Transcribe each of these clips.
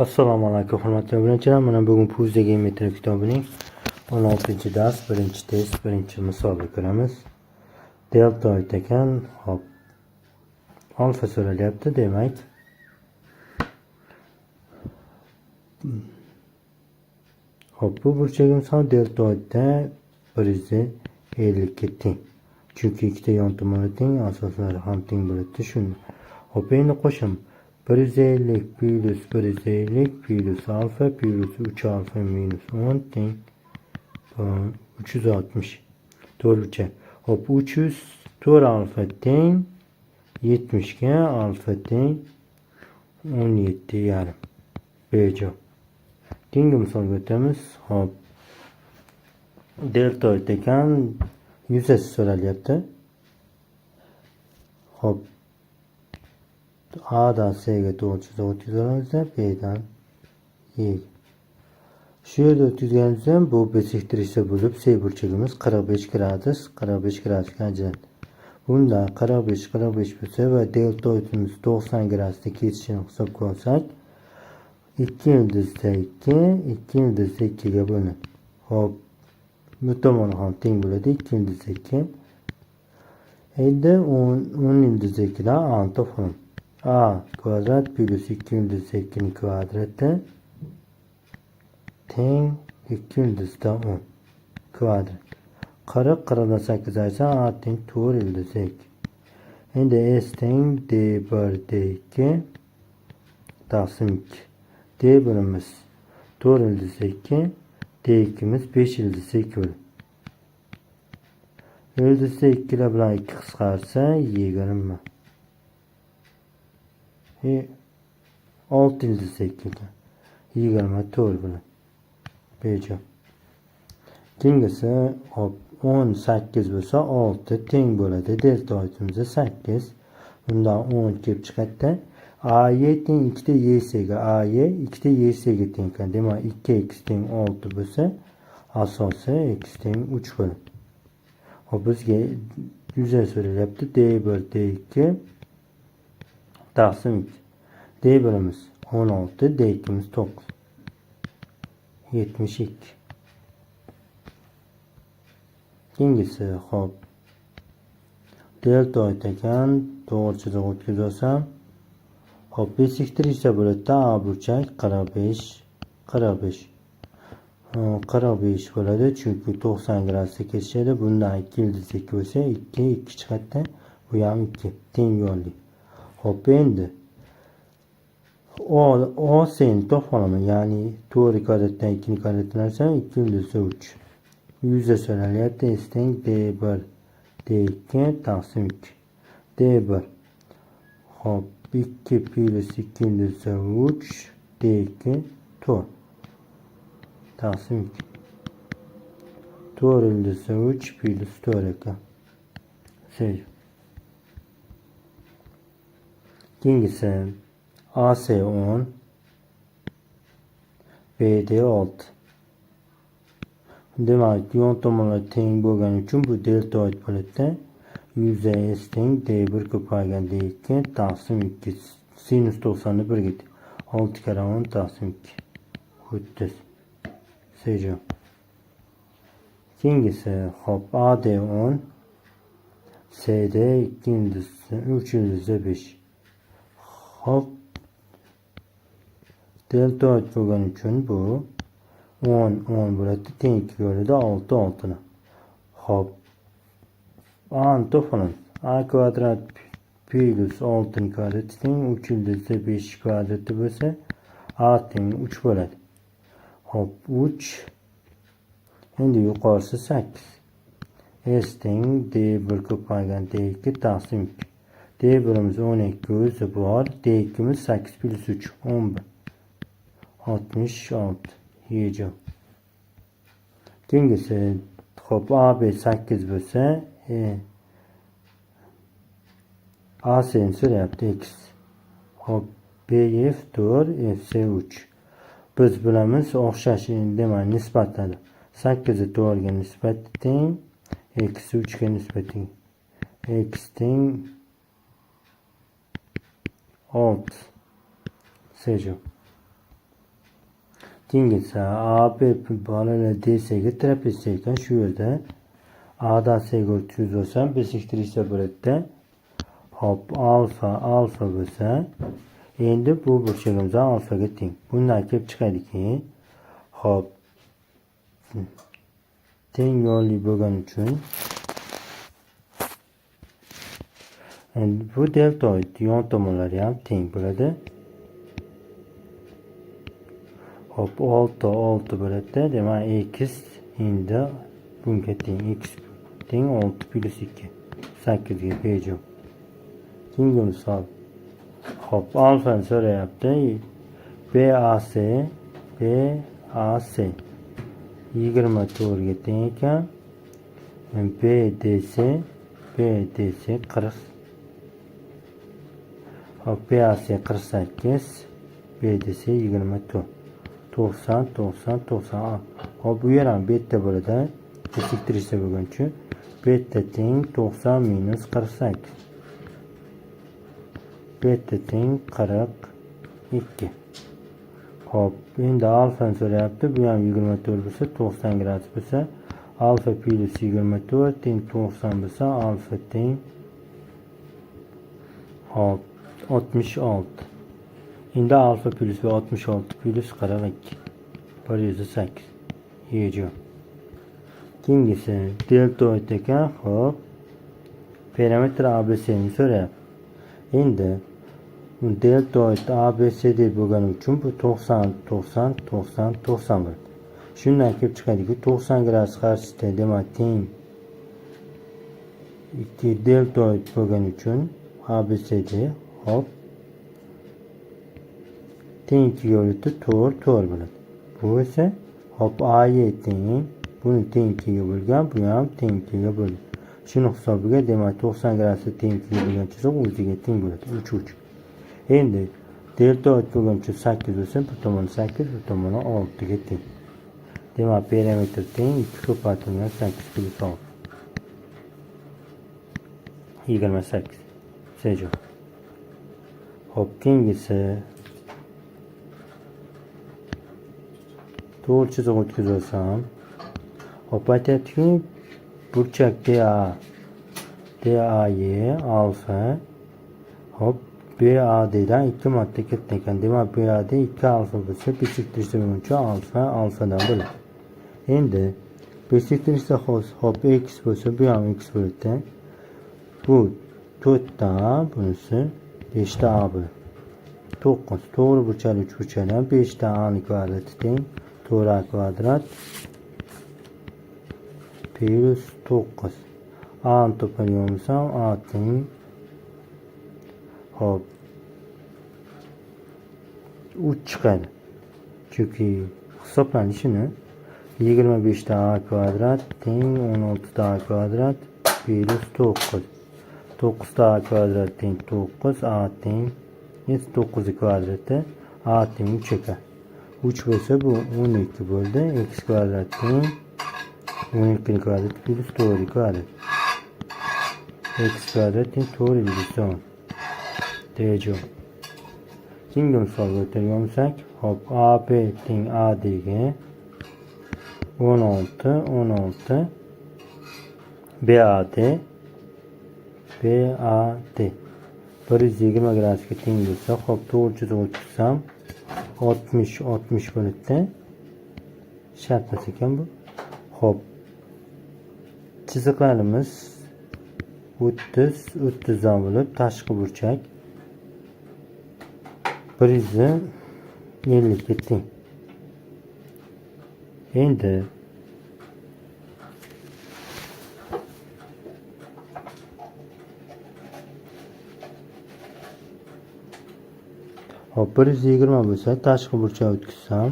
Assalomu alaykum, hurmatli obunachilar. Mana bugun Puzda geometriya kitobining 16-dars, 1-test, 1-misolni ko'ramiz. Deltoid ekan. Hop. Alfa so'ralyapti, demak. Hop, bu burchagimiz ham deltoidda 150 ga teng. Chunki ikkita yon tomoni teng, asoslari ham teng bo'ladi. Shunda. Hop, endi qo'shim 150 plus 150 plus alfa plus 3 alfa minus 10 teng 360. To'g'richa. Hop, 304 alfa teng 70 ga, alfa teng 17,5. Bejo. Keyingi misolga o'tamiz. Hop. Deltoid ekan, yuzasi so'ralyapti. Hop. A dan C ga to'g'ri chiziq o'tkazamiz, B dan E. Shu yerda o'tkazganimizda bu bisektrisa bo'lib, C burchagimiz 45 gradus, 45 gradusga ajraladi. Bundan 45 45 bo'lsa va deltoidimiz 90 gradusda kesishini hisobga olsak, 2 ildizda 2, 2 ildizda 2 ga bo'linadi. Hop, bu tomoni ham teng bo'ladi, 2 ildizda 2. Endi 10 10 ildizda 2 dan A topamiz. A kvadrat plus 2 ildizda 2 ning kvadrati teng 2 ildizda 10 kvadrat. 40 40 dan 8 ayirsa, A teng 4 ildizda 2. Endi S teng D1 D2 taqsim 2. D1imiz 4 ildizda 2, D2miz 5 ildizda 2 bo'ladi. Ildizda 2 bilan 2 qisqarsa, 20. 6 ildizda 2 ekan. 24 bo'ladi. Bejo. Keyingisi, hop, 18 bo'lsa, 6 teng bo'ladi. Deltoidimizda 8. Bundan 10 kelib chiqadi. AY teng 2 ta YC ga. AY 2 ta YC ga teng ekan. Demak, 2x teng 6 bo'lsa, asosi x teng 3 bo'ladi. Hop, bizga yuza so'ralyapti. D1 D2 taqsim 2. D1imiz 16, D2miz 9. 72. Keyingisi, hop. Deltoid ekan, to'g'ri chiziq o'tkazib olsam, hop, bisektrisa bo'ladi. A burchak 45 45 45 bo'ladi, chunki 90 gradusda kesishadi. Bundan 2 ildiz 2 bo'lsa, 2 2 chiqadi. Bu ham 2 teng yo'lli. Hop, endi O seni topib olaman. Ya'ni 4 kvadratdan 2 kvadratini olsam, 2 ildizda 3. Yuza so'ralyapti. S teng D1 D2 taqsim 2. D1. Hop, 2 plus 2 ildizda 3, D2 4 taqsim 2. 4 ildizda 3 plus 4 ekan. Sey. Keyingisi, AC 10, BD 6. Demak, yon tomonlar teng bo'lgani uchun bu deltoid bo'ladi. Yuza S teng D1 ko'paygan D2 taqsim 2, sinus 90 ni 1 ga teng. 6 karra 10 taqsim 2. 30. Sejo. Keyingisi, hop, AD 10, CD 2 ildız 3 ildizda 5. Hop, deltoid bo'lgani uchun bu 10 10 bo'ladi, teng 2 bo'ladi, 6 6 ni. Hop, A ni topamiz. A kvadrat plus 6 kvadrati teng 3 ildizda 5 kvadrati bo'lsa, A teng 3 bo'ladi. Hop, 3, endi yuqorisi 8. S teng D1 ko'paygan D2 taqsim 2. D1imiz 12 o'zi bor. D2miz 8 plus 3 11. 66. Yejo. Keyingisi, hop, AB 8 bo'lsa, ACni so'rayapti, x. Hop, BF 4, FC 3. Biz bilamiz, o'xshash, demak, nisbatadi. 8 4 ga nisbati teng, x 3 ga nisbati. X teng 6. Sejo. Keyingisi AB parallel DCga trapetsiya ekan. Shu yerda A'dan C'ga o'tkazib olsam bisektrisa bo'ladi. Hop, alfa alfa bo'lsa, endi bu burchagimiz alfaga teng. Bundan kelib chiqadiki, hop, teng yo'lli bo'lgani uchun endi bu deltoid yon tomonlari ham teng bo'ladi. Hop, 6 6 bo'ladi. Demak, x endi bunga teng. X teng 6 plus 2 8 ga bejo. Keyingi misol. Hop, alfani so'rayapti. BAC BAC 24 ga teng ekan. BDC BDC 40. Hop, BAC 48, BDC 24. 90 90 90. Hop, bu yer ham beta bo'ladi. Bisektrisa bo'lgani uchun beta teng 90 minus 48. Beta teng 42. Hop, endi alfani so'rayapti. Bu ham 24 bo'lsa, 90 gradus bo'lsa, alfa plus 24 teng 90 bo'lsa, alfa teng hop 66. Endi alfa plus 66 plus 42 108. Yejo. Keyingisi deltoid ekan. Hop, perimetr ABCni so'rayapti. Endi deltoid ABCD bo'lgani uchun bu 90 90 90 90 bo'ladi. Shundan kelib chiqadiki, 90 gradus qarshisida, demak teng 2 deltoid bo'lgani uchun ABCD hop teng 2 ga bo'ladi, 4 4 bo'ladi. Bu esa hop AY teng buni teng 2 ga bo'lgan, bu ham teng 2 ga bo'lgan. Shuni hisobiga demak 90 gradusda teng 2 ga bo'lgan chiziq o'ziga teng bo'ladi. 3 3. Endi deltoid bo'lgani uchun 8 bo'lsa, bu tomoni 8, bu tomoni 6 ga teng. Demak, perimetr teng 2 ko'paytirilgan 8 plus 6. 28. Sejo. Hop, keyingisi to'g'ri chiziq o'tkazib olsam, hop, aytyaptiki, burchak DA DAY alfa hop BADdan 2 marta katta ekan. Demak, BAD 2 alfa bo'lsa, bisektrisa bo'yicha alfa alfadan bo'ladi. Endi bisektrisa hop x bo'lsa, bu ham x bo'ladi. Bu 4 ta A, bunisi 5 ta A bo'ladi. 9 to'g'ri burchakli uchburchakdan 5 ta A ni kvadrati teng 4 A kvadrat plus 9. A ni topadigan bo'lsam, A teng hop 3 chiqadi. Chunki hisoblanishini 25 ta A kvadrat teng 16 ta A kvadrat plus 9. 9 ta A kvadrat teng 9, A teng 9 kvadrati A teng 3 ekan. 3 bo'lsa bu 12 bo'ldi. X kvadrat teng 12 kvadrat plus 4 kvadrat. X kvadrat teng 410. Dejo. Keyingi misolga o'tadigan bo'lsak, hop AB teng ADga 16 16 BAD BAD 120 gradusga teng bo'lsa, hop to'g'ri chiziq o'tkazsam 60 60 bo'ladi. Shart emas ekan bu. Hop, chiziqlarimiz 30 30 dan bo'lib, tashqi burchak 150 ga teng. Endi hop 120 bo'lsa, tashqi burchak o'tkazsam,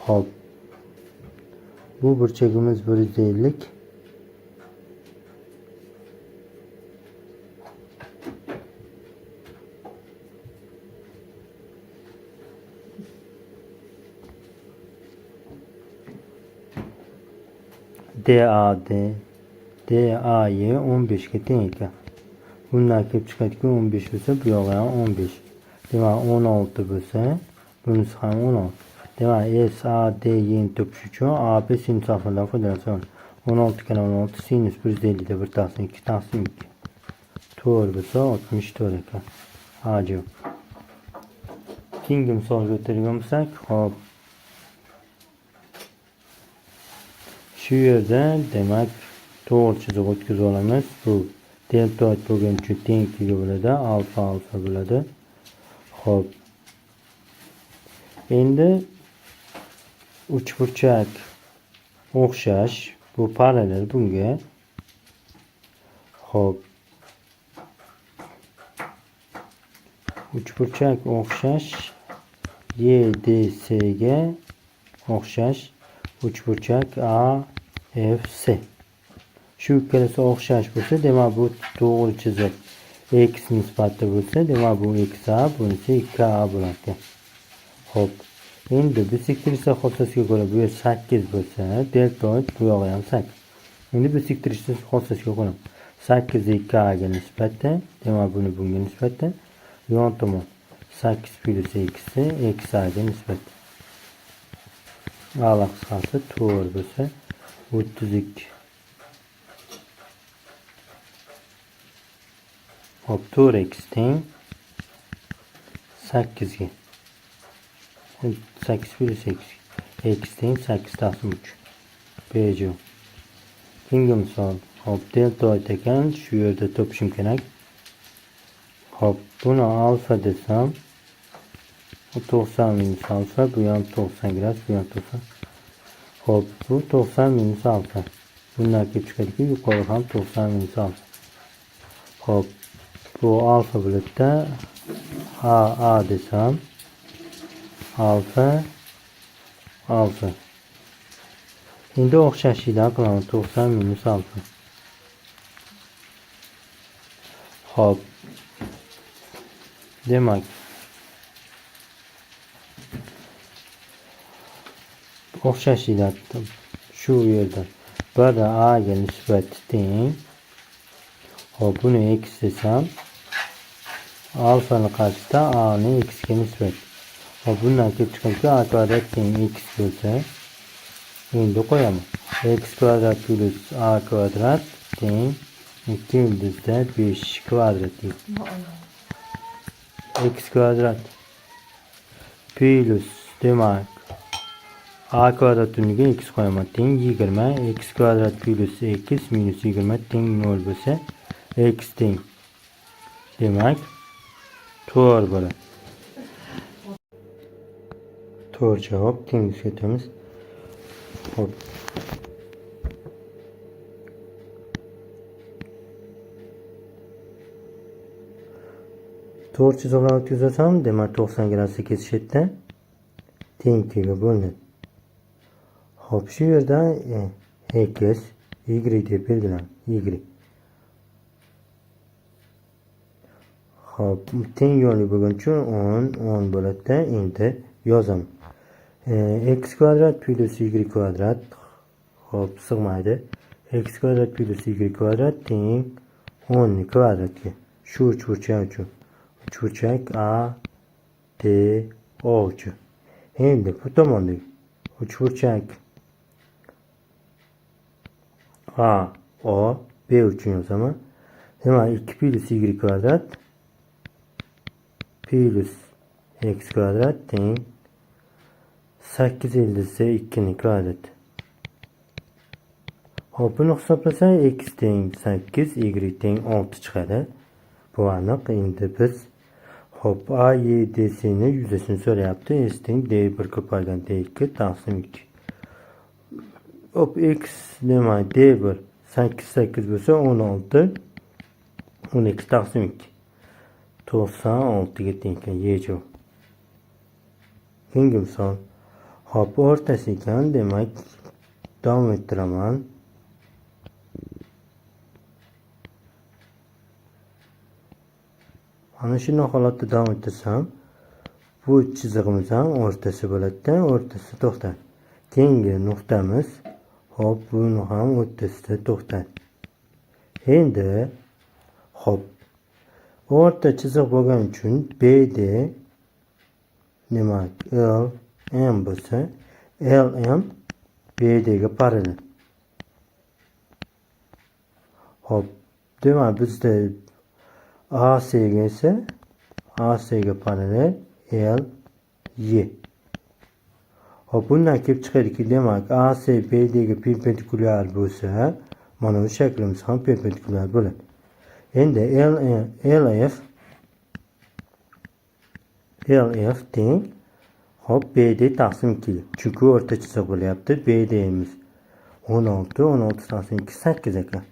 hop bu burchagimiz 150. DAD DAY 15 ga teng ekan. Bundan kelib chiqadiki, 15 bo'lsa, bu yog'i ham 15. Demak, 16 bo'lsa, bunisi ham 16. Demak, S, A, D, Y'ni topish uchun A, B sinus alfadan foydalansak, 16 kana 16 sinus 150 da 1 taqsim 2 taqsim 2. To'g'ri bo'lsa 64 ekan. A javob. Keyingi misolga o'tadigan bo'lsak, hop. Shu yerda demak to'g'ri chiziq o'tkazib olamiz. Bu deltoid bo'lgani uchun teng 2ga bo'ladi, alfa alfa bo'ladi. Xo'p. Endi uchburchak o'xshash, bu parallel bunga. Xo'p. Uchburchak o'xshash YDC ga o'xshash uchburchak AFC. Shu ikkalasi o'xshash bo'lsa, demak bu to'g'ri chiziq x nisbati bo'lsa, demak bu XA, bunisi 2A bo'lar ekan. Xo'p. Endi bisektrisa xossasiga ko'ra bu yer 8 bo'lsa, deltoid bu yog'i ham 8. Endi bisektrisa xossasiga ko'ra 8 2A ga nisbatan, demak buni bunga nisbatan, yon tomon 8 plyus 2 XA ga nisbatan. A qisqasi 4 bo'lsa 32. Hop, 4x teng 8 ga. 8 plyus x. X teng 8 taqsim 3. B javob. Keyingi misol. Hop, deltoid ekan, shu yerda topishim kerak. Hop, buni alfa desam, 90 minus alfa, bu ham 90 gradus, bu ham 90. Hop, bu 90 minus alfa. Bundan kelib chiqadiki, yuqori ham 90 minus alfa. Hop, bu alfa bo'ladi-da, A A desam, alfa alfa. Endi o'xshashlikdan qilaman 90 minus alfa. Hop. Demak, o'xshashlikdan shu yerda bir A ga nisbati teng. Hop, buni x desam, alfani qarshisida A ni x ga nisbat. Hop, bundan kelib chiqadiki, A kvadrat teng x bo'lsa, endi qo'yaman. X kvadrat plyus A kvadrat teng 2 ildizda 5 kvadrat. X kvadrat plyus demak A kvadrat o'rniga x qo'yaman teng 20, x kvadrat plyus x minus 20 teng 0 bo'lsa, x teng demak 4 bo'ladi. 4 javob. Keyingisiga o'tamiz. Hop. To'g'ri chiziqlarni o'tkazsam, demak 90 gradusga kesishadi. Teng 2ga bo'linadi. Hop, shu yerda x, y deb belgilanadi. Y. Hop, teng yo'li bo'lgani uchun 10, 10 bo'ladi-da, endi yozaman. X kvadrat plyus y kvadrat, hop, sig'maydi. X kvadrat plyus y kvadrat teng 10 kvadratga. Shu uchburchak uchun. Uchburchak A, D, O uchun. Endi bu tomondagi uchburchak A, O, B uchun yozaman. Demak, 2 plyus y kvadrat plyus x kvadrat teng 8 ildizda 2 kvadrat. Hop, buni hisoblasak x teng 8, y teng 6 chiqadi. Bu aniq. Endi biz hop A, Y, D, C ni yuzasini so'rayapti. S teng D1 ko'paygan D2 taqsim 2. Hop, x demak D1 8 8 bo'lsa 16 12 taqsim 2. 96 ga teng ekan. Y javob. Keyingi misol. Hop, o'rtasi ekan, demak davom ettiraman. Ana shunday holatda davom ettirsam, bu chizig'imiz ham o'rtasi bo'ladi-da, o'rtasida to'xtadi. Keyingi nuqtamiz, hop, buni ham o'rtasida to'xtadi. Endi hop, o'rta chiziq bo'lgani uchun BD demak L M bo'lsa, LM BD ga parallel. Xo'p, demak bizda AC ga esa AC ga parallel L Y. Xo'p, bundan kelib chiqadiki, demak AC BD ga perpendikulyar bo'lsa, mana bu shaklimiz ham perpendikulyar bo'ladi. Endi LF teng, xo'p, BD taqsim 2. Chunki o'rta chiziq bo'lyapti. BD'miz 16, 16 taqsim 2 8 ekan.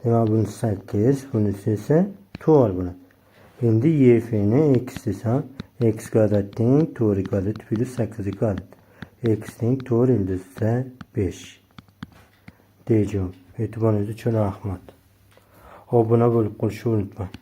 Demak, bunisi 8, bunisi esa 4 bo'ladi. Endi EFni x desam, x kvadrat teng 4 kvadrat plyus 8 kvadrat. X teng 4 ildizda 5. D javob. E'tiboringiz uchun rahmat. Obuna bo'lib qolishni unutmang.